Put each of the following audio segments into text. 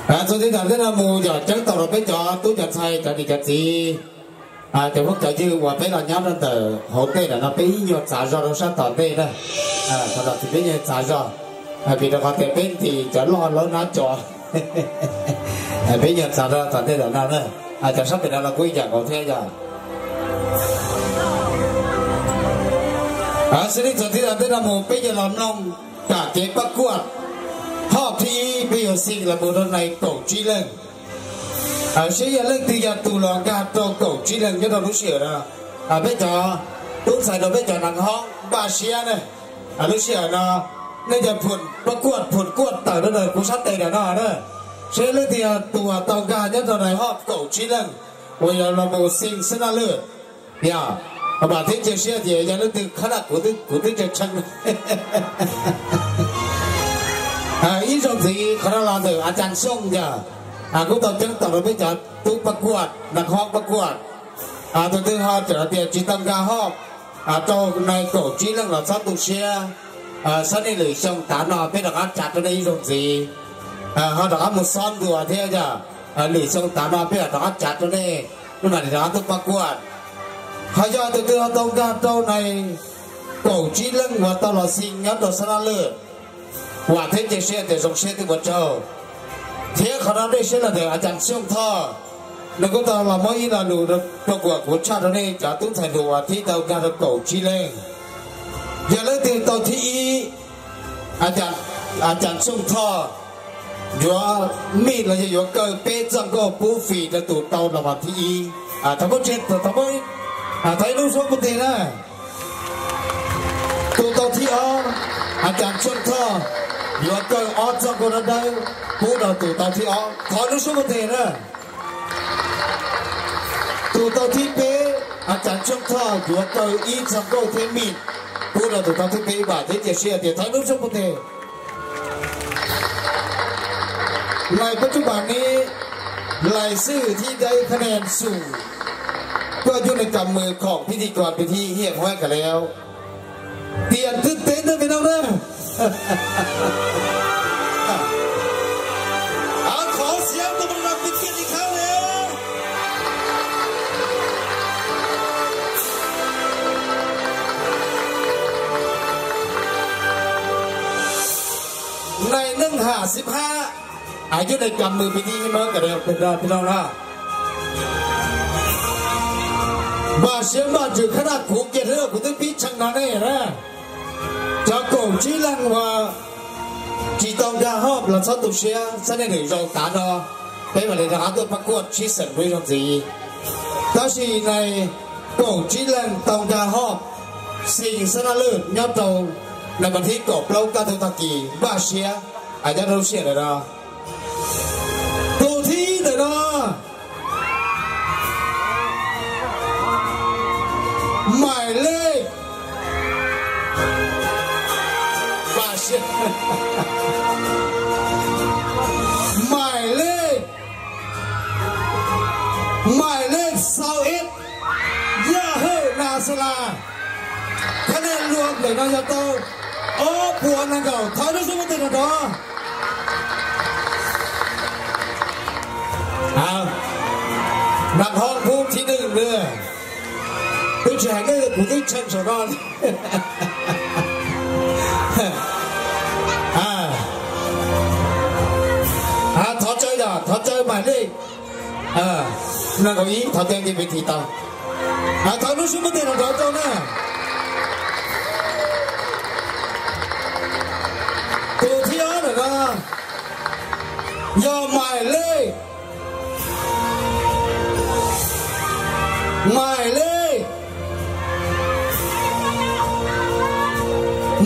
Ơ, số điện thoại thế là mù, giờ chứng tỏ là bây giờ tú chặt sai, chặt đi chặt gì. À, thì phút chặt chứ, qua phép là nhắm lên tờ hậu tê là nó phí nhiều xả do nó sát tỏ tê đó. À, sau đó thì phí nhiều xả do. À, vì nó có thể phí thì chả lo lỡ nó cho. À, phí nhiều xả do tỏ tê là nó đó. À, chả sắp bị nó là quý chả có thế giờ. À, số điện thoại thế là thế là mù, bây giờ làm nông. ກະເກັບປະກວດຮອບທີ ປະໂຫຍດສິ່ງລະເມີດໃນກົງຈີເລິງ ເອີ ເຊຍເລີກຕິຍາຕູລອງກາໂຕກົງຈີເລິງ ຍອດດອກລູເຊຍນະ ອາ ເປັນຈອ ຕຸ້ນໃສ່ໂດເປັນຈອນາງຮອງ ບາເຊຍນະ ອາ ລູເຊຍນະ ໃນຈະຜົນປະກວດ ຜົນກວດເຕີນະ ຜູ້ຊັດເຕນະ ເຊຍເລີກຕິຍາຕູຕອງກາ ຍອດດອກໃນຮອບກົງຈີເລິງ ໂອຍ ລະເມີສິ່ງຊະນະເລີດ ຍາ ປະມານທີ່ເຈເຊຍເຈ ຢ່າລືມ ຂະໜາດກູ ກູ ກູຈະຊັງ ອາ ອີສົມສີ ຄະນະລາເດີ ອາຈານຊົງ ຍາ ອາ ກູຕອບຈັ່ງຕອບໄປຈາກຕູ້ປະກວດ ນັກຮ້ອງປະກວດ ອາ ຕົວຕຶງຮອດຈະລະເບຍຈີຕຳກາຮອບ ອາ ໂຕໃນໂກຈີເລື່ອງລາວຊາຕູເຊຍ ອາ ສະເໜ່ຫລຸຍຊົງຕານອ ເປັນດອກອາຈານຕົວໃນອີສົມສີ ອາ ຮອດດອກອາໝູຊ້ອນຕົວເທຍ ອາ ຫລຸຍຊົງຕານອ ເປັນດອກອາຈານຕົວໃນ ມັນມາໃນຕະຫຼາດຕູ້ປະກວດ ເຮົາຢາກຕື່ມເຕືອນຕ້ອງການເຈົ້າໃນເກົາຈີເລື່ອງວ່າຕະຫຼອດສິ່ງງາມຕໍ່ຊະນະເລີດ ວ່າເທເຈເຊຍເຕສົງເຊຍຕິບໍ່ເຈົ້າ ເທຄະນະໄດ້ເຊນລະເດີອາຈານຊຽງທໍ່ ແລ້ວກໍຕະຫຼາດມໍອີລາລູ ປະກວດໂຄດຊາດເທົ່ານີ້ຈາຕຸໄທໂດອາທິດເຕົາການເກົາຈີເລື່ອງ ຢ່າເລີຍຕື່ມເຕົາທີອີ ອາຈານ ອາຈານຊຸ່ມທໍ່ ຢວມມີດລະຢະຢວເກີເປຈັງກໍປູຟີຕະຕູເຕົາລະວັນທີອີ ອາ ທຳໝົດເຈັດ ທຳໝົດ ອາ ໄທລູກຊົງປະເທດນະ ຕູເຕົາທີອໍ ອາຈານຊຸ່ມທໍ່ ຢວເກີອອດຈັງກໍນະໄດ ປູເຕົາ ຕູເຕົາທີອໍ ທອຍລູກຊົງປະເທດນະ. ຕູເຕົາທີເປ ອາຈານຊົງທໍ ຢວເຕີອີຊອງໂກເທມີ ຜູ້ດາຕູເຕົາທີເປບາດເທເຈເຊຍເຕໄທນຸຊົງປະເທດ ໃນປັດຈຸບັນນີ້ ລາຍຊື່ທີ່ໄດ້ຄະແນນສູງ ກໍຢູ່ໃນກຳມືຂອງພິທີກອນເປັນທີ່ຮຽບຮ້ອຍກັນແລ້ວ. ຕຽມຕື່ນເຕັ້ນເດີພີ່ນ້ອງເດີ ເອົາ ຂໍສຽງຕົບມືດັງເປັນກຽດອີກຄັ້ງໜຶ່ງ ໃນໜຶ່ງຫ້າສິບຫ້າ ອາ ຢູ່ໃນກຳມືພິທີເມືອງກະເດີເປັນດອນພີ່ນ້ອງເນາະ ບາດສຽງບາດຈື່ຂະໜາດກູກຽດເຮືອກູຕຶກປີດຊັງນາແນ່ນະ ຈາໂກຈີລັງວ່າ ຈີຕອງກາຮອບລະຊອດຕຸເຊຍ ສະແນງເດີຢອງຕານອ ເປັນມາເລຍນະ ຕົວປະກວດຊີເສິນດ້ວຍນອງສີ ຕາຊີໃນໂກຈີລັງຕອງກາຮອບ ຊິງຊະນະເລີດຍອດໂຕ ໃນບັນທີກອບເລົ່າກາໂຕຕາກີ ບາດສຽງ ອາ ຍາໂດເຊຍເດີນະ ໂຕທີເດີນະ ໝາຍເລກ ບາດສຽງ ໝາຍເລກ ໝາຍເລກຊາວເອັດ ຢາເຮີນາສະລາ ຄະແນນລວມເລີຍເນາະ ຍາໂຕ ໂອ ຜົວນາງເກົ່າ ເທົ່ານັ້ນຊຸມມະຕິນະດອ ເອົາ ນັກຮ້ອງຜູ້ທີໜຶ່ງເດີ ຜູ້ຊາຍເດີ ຜູ້ທີ່ເຊີນສະດອນ ອາ ອາ ຖອດໃຈດາ ຖອດໃຈໝາຍເລກ ເອີ ນັ່ງເກົ້າອີ່ ຖອດແຕງທີ່ເວທີຕາ ອາ ຖອດລູກຊຸມມະຕິນະ ຖອດເຈົ້ານະ ໂຕທີ່ອອນນະ ຍອມໝາຍເລກ ໝາຍເລກ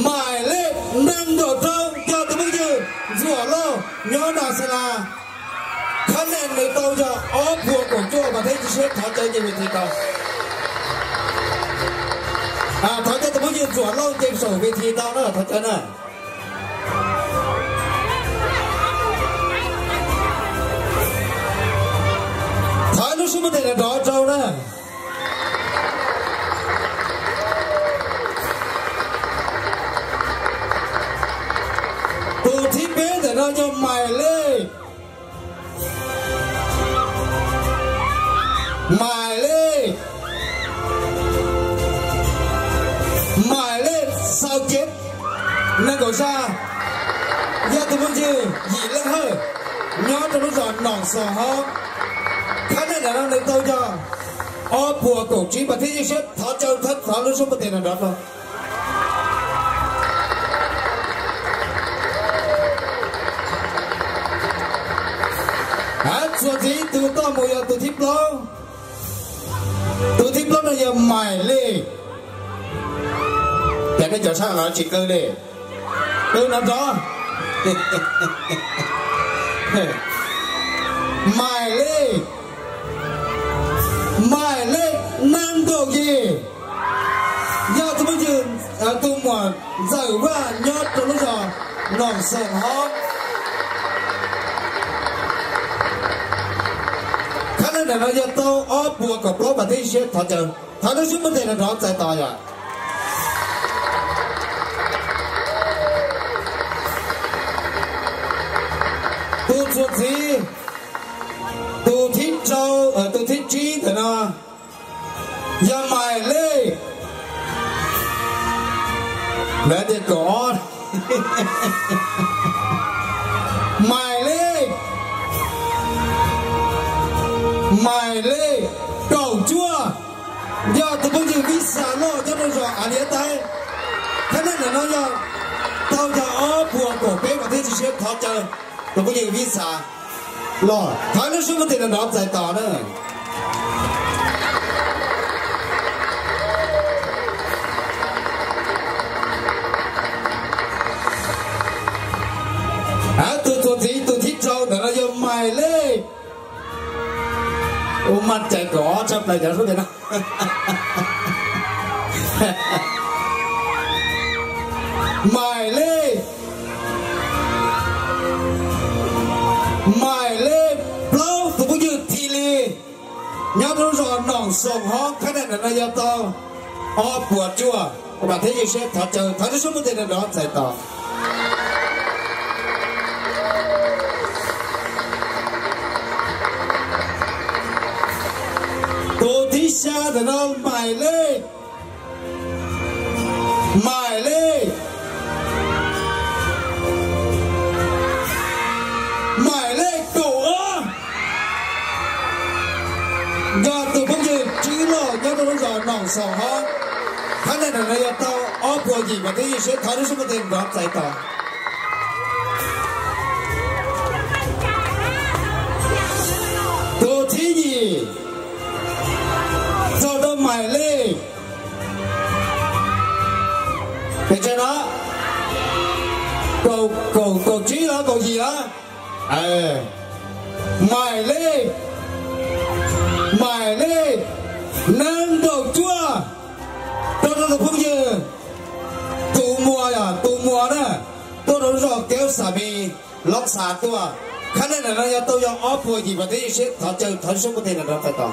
ໝາຍເລກ ໜຶ່ງໂດດເຈົ້າ ເຈົ້າຕະມຶງຢືນ ຈົວໂລ ຍອນດາສະລາ ຄະແນນໃນເຕົາຈະອອກພວກຂອງໂຈ້ປະເທດເຊກ ຖອນໃຈເຈເວທີເຕົາ ອາ ຖອນໃຈຕະບຸຍືນສວນລອງເຈມໂສເວທີເຕົາເນາະ ຖອນໃຈເນາະ ຖອນໃຈເນາະ ຖອນລູກຊຸມມະເຕນະ ຖອນເຈົ້າເນາະ. ໂຕທີເປັນແຕ່ນະ ຍອມໝາຍເລກ ໝາຍເລກ ໝາຍເລກຊາວເຈັດ ນາງກອງຊາ ຍາດຕະບຸນຍື ຢີ່ເລິ້ງເຮີ ຍອດຕະລຸສອນ ໜອງສອງຮອກ ຄະແນນນຳໃນໂຕຢາ ອອບປົວກົງຈີ ປະເທດເອເຊຍ ຖອນເຈີ ທັດສອນ ລຸຊອນ ປະເທດອັນດັບ ອາ ສ່ວນທີ່ຕູຕໍ່ມາ ຍາດຕະບຸນຍື ຕູທີ່ປອມນະ ຍາດໝາຍເລກ ແຕ່ໃນຈອຊາລາວຈິເກີເດ ເອີ ນຳຕໍ່ ໝາຍເລກ ໝາຍເລກ ນາງດອກເຢ ຍາດຕະບຸນຍື ອາ ຕູໝວນ ໃຈວ່າ ຍອດຕະລຸສອນ ໜອງສອງຮອກ ຄະແນນນຳໃນໂຕອບ ອອບປົວກະໂປ ປະເທດເຊຍ ຖອນເຈີ ທາງໜັງສືປະເທດລາວ ໃຈຕໍ່ຢາ ຕູຊົນຊີ ຕູທິດເຈົ້າ ເອີ ຕູທິດຈີນ ເນາະ ຍາດໝາຍເລກ ແລະ ດຽວກ່ອນ ໝາຍເລກ ໝາຍເລກ ເກົ້າຈົວ ຍາດຕະບຸນຍື ວິສາໂລ ຍາດຕະບຸນຍື ອາເລຍໃຕ້ ຄະແນນນຳໃນໂຕຢາ ເຕົ້າຢາ ອອບປົວກົງເປ ປະເທດເຊຍ ຖອນເຈີ ຕະບຸນຍື ວິສາ ລອດ ທາງໜັງສືປະເທດລາວ ໃຈຕໍ່ເດີ ອາ ຕູໂຕທີ ຕູທິດເຈົ້າ ນະລະຍະໝາຍເລກ ໂອ ໝັ້ນໃຈກໍຈະໄປຈາກເພິ່ນເນາະ ໝາຍເລກ ໝາຍເລກ ເກົ້າ ຕະບຸນຍື ທີລີ ຍາດຕະລຸສອນ ໜອງສອງຮອກ ຄະແນນນຳໃນໂຕ ອອບປົວຈົວ ປະເທດເອເຊຍ ຖອນເຈີ ທາງໜັງສືປະເທດລາວ ໃຈຕໍ່ ໂຕທີສາມ ເນາະ ໝາຍເລກ ໝາຍເລກ ໝາຍເລກ ໂຕ ເອີ ຍອດຕົວເພິ່ນຢືນຈື່ຫຼໍ່ ຍອດຕົວເພິ່ນສອນໜອງສອງຮອກ ຄະແນນໃນໂຕ ອອບປົວຈີ ປະເທດເຊຍ ທາງໜັງສືປະເທດລາວ ໃຈຕໍ່ ໂຕທີສີ່ ເຈົ້າດອກໝາຍເລກ ເປັນຈັ່ງໃດເນາະ ເກົາ ເກົາ ເກົາຈີເນາະ ເກົາຈີເນາະ ເອີ ໝາຍເລກ ໝາຍເລກ ນາງດອກຈົວ ໂຕໂຕໂຕພຸງເຢີ ຕູມົວ ຕູມົວນະ ໂຕໂຕໂຕແກ້ວສາມີ ລັອກສາຕົວ ຄະແນນໃນໂຕຢາ ອອບປົວຈີ ປະເທດເຊຍ ຖອນເຈີ ທາງໜັງສືປະເທດລາວ ໃຈຕໍ່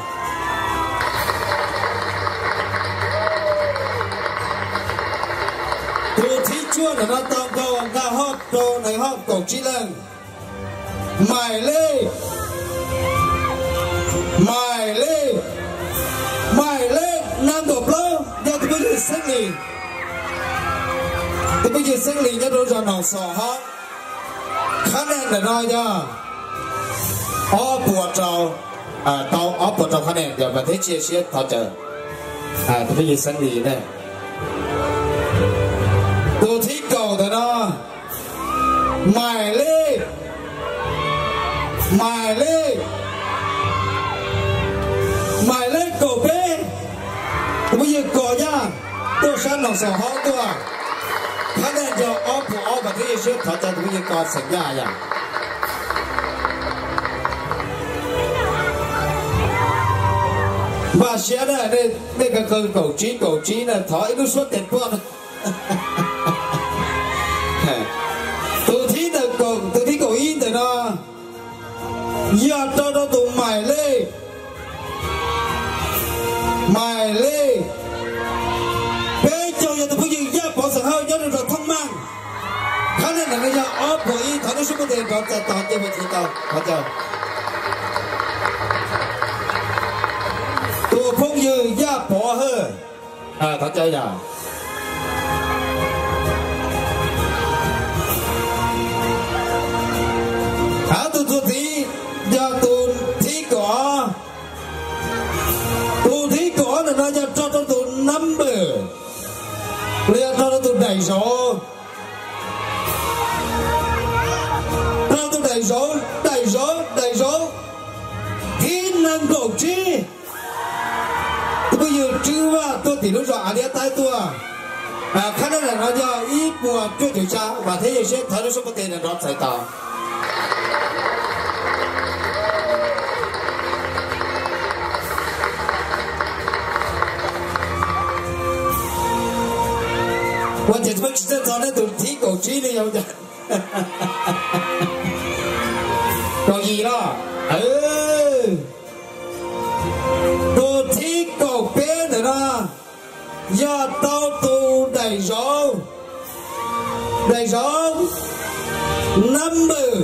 ໂຕທີຈວນນະ ຕາມເຂົ້າຫາຮອບໂຕໃນຮອບໂຕຈີເລີງ ໝາຍເລກ ໝາຍເລກ ໝາຍເລກ ນາງໂຕໂປ ຍາດຕະບຸນເຊັງລີ ຕະບຸນເຊັງລີ ຍາດຕະບຸນໜອງສອງຮອກ ຄະແນນໃນໂຕຢາ ອອບປົວເຈົ້າ ເອີ ເຕົ້າ ອອບປົວເຈົ້າຄະແນນ ດຽວປະເທດເຊຍ ຖອນເຈີ ອາ ຕະບຸນເຊັງລີເນາະ ໂຕທີເກົ້າເນາະ ໝາຍເລກ ໝາຍເລກ ໝາຍເລກ ໂກເປ ຕະບຸນເຢັນ ໂກຍາ ຕົວຊັ້ນໜອງສອງຮອກຕົວ ຄະແນນຢາ ອອບ ອອບ ປະເທດເຊຍ ຖອນຈາກ ຕະບຸນເຢັນ ກອນສັນຍາ ບາເຊຍ ເນາະ ເນ ເນກະເກີນ ໂກຈີ ໂກຈີ ເນາະ ຖອຍ ອະນຸສວນ ເຕັມພວກ ໂຕທີເກົ້າ ໂຕທີເກົ້າອີກເນາະ ຢາໂຕໂຕໂຕ ໝາຍເລກ ໝາຍເລກ ເປັນເຈົ້າ ຢາໂຕຜູ້ຍິງ ຢາປອງສັງເຮົາ ຢາໂຕໂຕ ທັງມັງ ຄະແນນໃນໄລຍະອອບໂບອີ ຖອນໄດ້ຊຸບເປີເດນ ພ້ອມຈະຕໍ່ເຈົ້າເວທີຕໍ່ ຂໍເຈົ້າ Phong Như, Yà Pó Hơ. À, thảo cho Yà. À, tù, tù thí, Yà tù thí cỏ. Tù thí cỏ là nó Yà cho, cho tù number. Là Yà cho, cho tù đẩy số. Cho tù đẩy số, đẩy số, đẩy số. Thí năng cậu trí. Tụi bây giờ chứ mà tôi thì lúc rồi à, đi tái tua. À, khá là nó do ý của chúa chữ cha, và thế giới sẽ thở nó số có tiền là đón sai tỏ. Quan trọng tôi chỉ cho nó tụi thí cầu trí đi không? Còn gì đó. Ừ. Tù thí cậu pé nữa đó. Yà tàu tù đẩy gió. Đẩy gió. Number.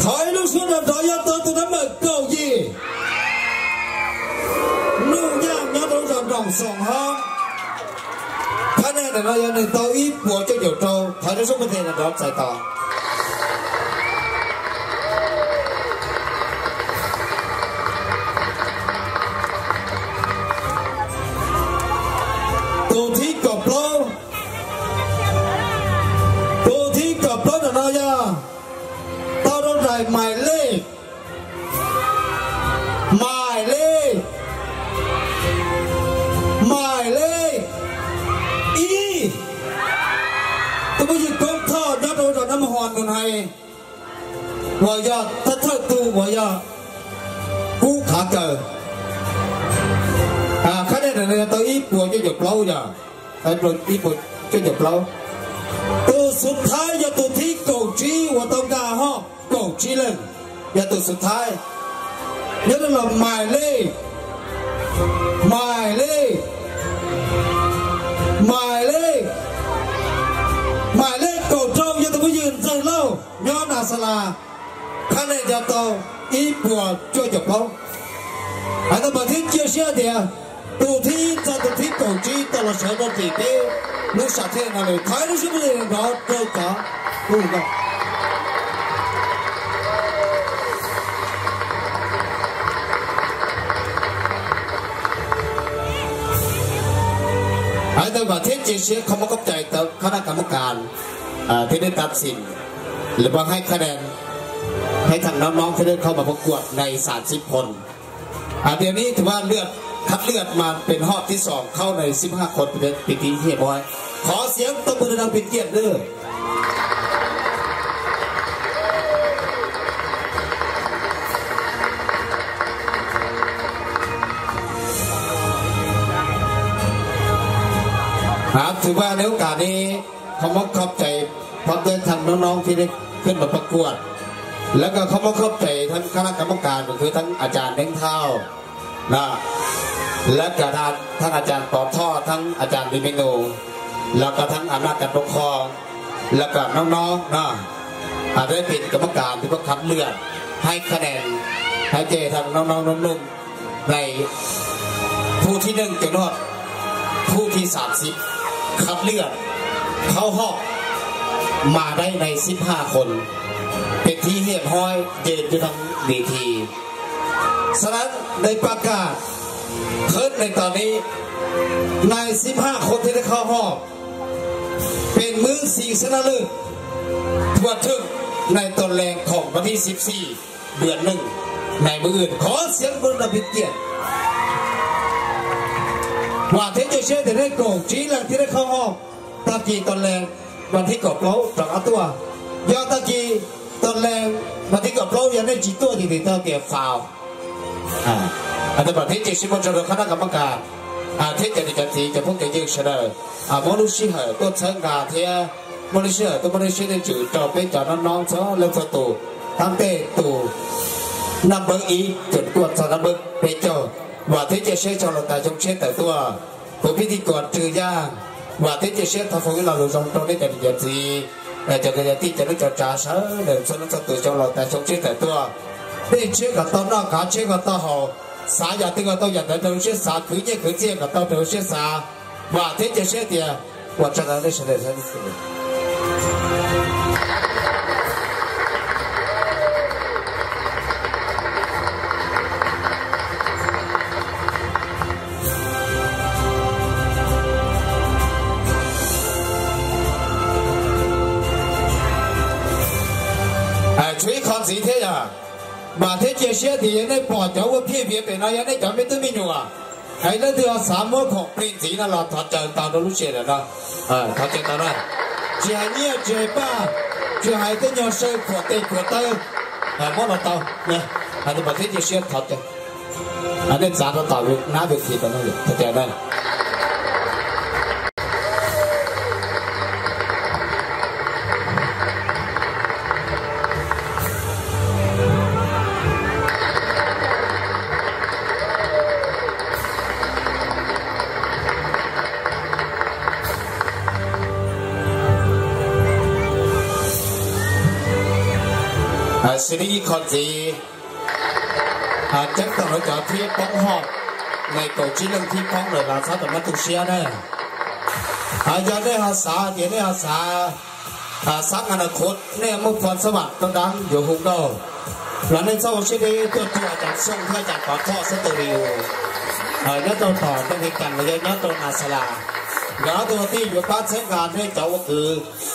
Thói lúc xuống đợt đó yà tàu tù number cậu gì? Nụ nhạc nhớ đâu dòng dòng sòng hóm. Khá nè để nó yà nền tàu ít của cho nhiều trâu. Thói lúc xuống có thể là đó sai tỏ. Tù thí cọp lố. Tù thí cọp lố là nó do. Tao đâu đài mài lê. Mài lê. Mài lê. Ý. Tao bây giờ con thọ nhớ đâu rồi nó mà hoàn còn hay. Wa ya ta ta tu wa ya. Ku kha ka. A, kha ne ne ta i pua ke jo plau ya. Ta pua i pua ke jo plau. Tu sut thai ya tu thi kou chi wa tau ka ho. Kou chi len. Ya tu sut thai. Ya tu la mai le. Mai le. Mai le. Mai le kou trau ya tu bu yun zai lau. Nyo na sala. Kha ne ja to i pua chua chua pau. A ta ba thi chia sia dia. Tu thi cha tu thi kou chi ta la sa ba ti te. Lu sa the na le. Thai lu si bu le no to ta. Tu no. A ta ba thi chia sia ຂອບໃຈຕໍ່ຄະນະກຳມະການ ອ່າ ທີ່ໄດ້ຕັດສິນ ແລະ ບໍ່ໃຫ້ຄະແນນໃຫ້ທັງນ້ອງໆທີ່ໄດ້ເຂົ້າມາປະກວດໃນສາມສິບຄົນ. ອ່າ ດຽວນີ້ຖືວ່າເລືອກ ຄັດເລືອກມາເປັນຮອບທີສອງ ເຂົ້າໃນສິບຫ້າຄົນ ເປັນທີ່ຮຽບຮ້ອຍ. ຂໍສຽງຕົບມືດັງເປັນກຽດເດີ້. ຄັບ ຖືວ່າໃນໂອກາດນີ້ ຂໍມອບຂອບໃຈພ້ອມດ້ວຍທັງນ້ອງໆທີ່ໄດ້ຂຶ້ນມາປະກວດ ແລ້ວກໍຂໍມອບຂອບໃຈທັງຄະນະກຳມະການ ກໍຄືທັງອາຈານເໜັງທ້າວນະ ແລ້ວກໍທັງ ທັງອາຈານປອທໍ່ ທັງອາຈານລີເມໂນ ແລ້ວກໍທັງອຳນາດການປົກຄອງ ແລ້ວກໍນ້ອງໆນະ ອາດໄດ້ເປັນກຳມະການທີ່ມາຄັດເລືອກໃຫ້ຄະແນນໃຫ້ແກ່ທັງນ້ອງໆໜຸ່ມໆ ໃນຜູ້ທີໜຶ່ງຈົນຮອດຜູ້ທີສາມສິບ ຄັດເລືອກເຂົ້າຮອບມາໄດ້ໃນສິບຫ້າຄົນ ເປັນທີ່ຮຽບຮ້ອຍ ຢືນຢູ່ທາງເວທີ. ສະນັ້ນ ໄດ້ປະກາດຂຶ້ນໃນຕອນນີ້ ໃນສິບຫ້າຄົນທີ່ໄດ້ເຂົ້າຮອບ ເປັນມື້ຊິງຊະນະເລີດທົ່ວເຖິງໃນຕອນແລງຂອງວັນທີສິບສີ່ ເດືອນໜຶ່ງ ໃນມື້ອື່ນ. ຂໍສຽງປະມືດັງເປັນກຽດ. ວ່າເທເຈເຊຈະໄດ້ໂກງຈີຫຼັງທີ່ໄດ້ເຂົ້າຮອບຕາກີຕອນແລງ ວັນທີກອບເກົ້າ ຕອນອາຕົວ ຍາຕາກີຕອນແລງ ວັນທີກອບເກົ້າ ຍັງໄດ້ຈີຕົວທີ່ເປັນເຕົ້າແກ່ຟາວ ອາ ອັນຕະບາດເທເຈຊິມອນຈະໂດຍຄະນະກຳມະການ ອາ ເທຈະດີຈັນສີ ຈະພວກຈະເຢີກຊະເດີ ອາ ມໍລຸຊິເຫີຕົວເຊີງກາເທຍ ມໍລຸຊິເຫີຕົວ ມໍລຸຊິເຫີຕົວ ເຈົ້າເປັນເຈົ້ານ້ອງໆ ເຊີເລິກໂຕ ຕັ້ງແຕ່ໂຕນຳເບິ່ງອີກ ຈົນກວດສານຳເບິ່ງເປັນເຈົ້າ ວ່າເທເຈເຊຈະລົງຕາຊົງເຊດແຕ່ຕົວ ຜູ້ພິທີກອນຈື່ຢ່າງ ວ່າເທເຈເຊທາຟອງວິລາລຸງຈອງໂຕເນຈະດີຈັນສີ ແລະ ເຈົ້າກະຍາຕິຈະນຶກຈະຈາເຊີເລີກໂຕ ເຈົ້າເລີກຕາຊົງເຊດແຕ່ຕົວ ເດເຊກະຕານາກາເຊກະຕາເຮົາ Xá giả tư có tau giả tớ tớ siết xá, khứ nhiê khứ tsiêng có tau tớ siết xá. Và thế chia sẻ thì, và cho nó đây sẽ để sẽ đi. Ê, chú ý con gì thế nhỉ? Mà thế chia sẻ thì nên bỏ cháu có phiên biệt để nói, nên cháu mới tức mình nhủ à? Hãy nói thưa xá mốt khổng prin gì nó là thọ trời tàu đâu lúc chia rồi đó. Ờ, thọ trời tàu đó. Chia hai nhia, chia hai ba, chia hai cái nhau sơ của tây của tây. Ờ, mốt là tàu, nè. Hãy tôi bảo thế chia sẻ thọ trời. Hãy nên xá nó tàu việc, ná việc gì tàu nó việc, thọ trời đây. ອ່າ ຊິໄດ້ຍິນຄອນຊີ ອ່າ ຈັກຕ້ອງເອົາເຈົ້າທີ່ປ້ອງຮອບ ໃນໂຕຈີເລື່ອງທີ່ປ້ອງເລີຍລາຊາຕະມາຕຸເຊຍເດີ. ອ່າ ຢາກໄດ້ຮັກສາ ຢາກໄດ້ຮັກສາ ອ່າ ສັກອະນາຄົດ ໃນອະມະພອນສະຫວັດ ຕ້ອງດັງຢູ່ຮຸງໂດ. ລະໃນເຊົ້າຊິໄດ້ຕົວະຕົວອາຈານຊົງ ເພື່ອອາຈານປາເຄາະສະຕູດິໂອ ເອີ ຍາໂຕຕໍ່ ຕ້ອງເຮັດກັນ ລະຍະຍາໂຕນາສະລາ ລະໂຕທີ່ຢູ່ປາດເຊີງການ ໃນເຈົ້າຄື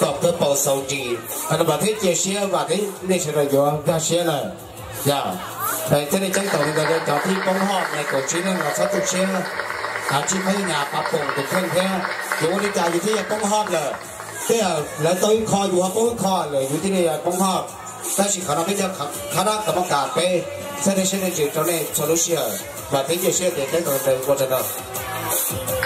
ຕອບເຕີເປົ່າເຊົາຈີ ອັນບາດເທດເຈເຊຍ ບາດເທດເນເທີແລນ ຢາເຊຍເລີຍ. ຢາ ແຕ່ຈະໄດ້ຈັງຕໍ່ໃນເລື່ອງເຈົ້າທີ່ປ້ອງຮອບໃນກົດຊີເລື່ອງລາຊາຕຸເຊຍ ອາຊີບພະຍາຍາມປັບປຸງເປັນເຄື່ອງແທ້ ຢູ່ໃນໃຈຢູ່ທີ່ປ້ອງຮອບເລີຍ. ແຕ່ແລ້ວໂຕອີກຂໍ້ຢູ່ວ່າປ້ອງຂໍ້ເລີຍ ຢູ່ທີ່ນີ້ປ້ອງຮອບ ແຕ່ຊິຂະນະເປັນເຈົ້າຄະນະກຳມະການໄປ ສະເດເຊນເຈໂຕເນໂຊລູເຊຍນ ບາດເທດເຈເຊຍ ເດເຕນໂຕເນໂຄເຊນເນ.